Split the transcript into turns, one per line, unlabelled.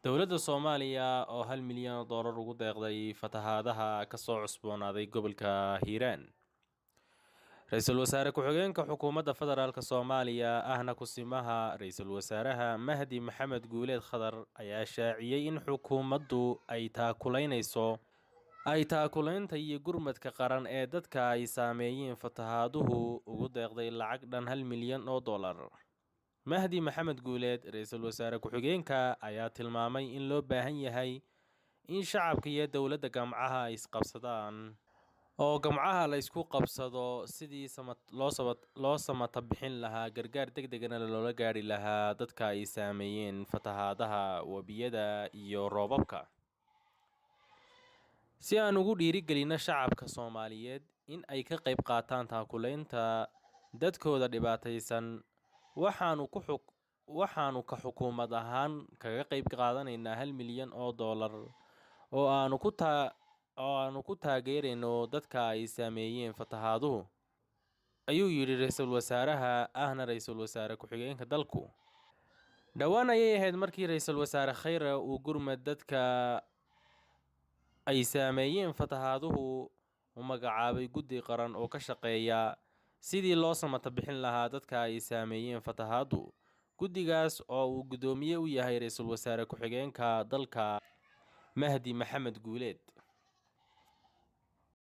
Dowladda Soomaaliya oo 1 milyan oo doolar ugu deeqday fatahaadaha kasoo cusboonaaday gobolka Hiiraan. Ra-iisul wasaare ku-xigeenka xukuumadda federaalk Soomaaliya, ahna kusimaha ra-iisul wasaaraha, Mahdi Maxamed Guuleed Khadar ayaa shaaciyey in xukuumaddu ay taakuleynayso ay taakuleynta iyo gurmadka qaran ee dadka ay saameeyeen fatahaaduhu ugu deeqday lacag dhan 1 milyan oo dollar. Mahdi Maxamed Guuleed, ra-iisul wasaare ku-xigeenka, ayaa tilmaamay in loo baahan yahay in shacabka iyo dowladda gamcaha ay isqabsadaan oo gamcaha la isku qabsado sidii loo samata bixin lahaa, gargaar deg degana loola gaari lahaa dadka ay saameeyeen fatahaadaha webiyada iyo roobabka. Si aan ugu dhiirigelino shacabka Soomaaliyeed in ay ka qayb qaataan taakuleynta dadkooda dhibaataysan, waxaanu ka xukuumad ahaan kaga qayb qaadanaynaa 1 milyan oo dollar oo aanu ku taageerayno dadka ay saameeyeen fatahaaduhu, ayuu yidhi ra-iisul wasaaraha ahna ra-iisul wasaare ku-xigeenka dalku. Dhowaan ayay ahayd markii ra-iisul wasaare Khayre uu gurmad dadka ay saameeyeen fatahaaduhu u magacaabay guddi qaran oo ka shaqeeya sidii loo samata bixin lahaa dadka ay saameeyeen fatahaadu, guddigaas oo uu guddoomiye u yahay ra-iisul wasaare ku-xigeenka dalka, Mahdi Maxamed Guuleed.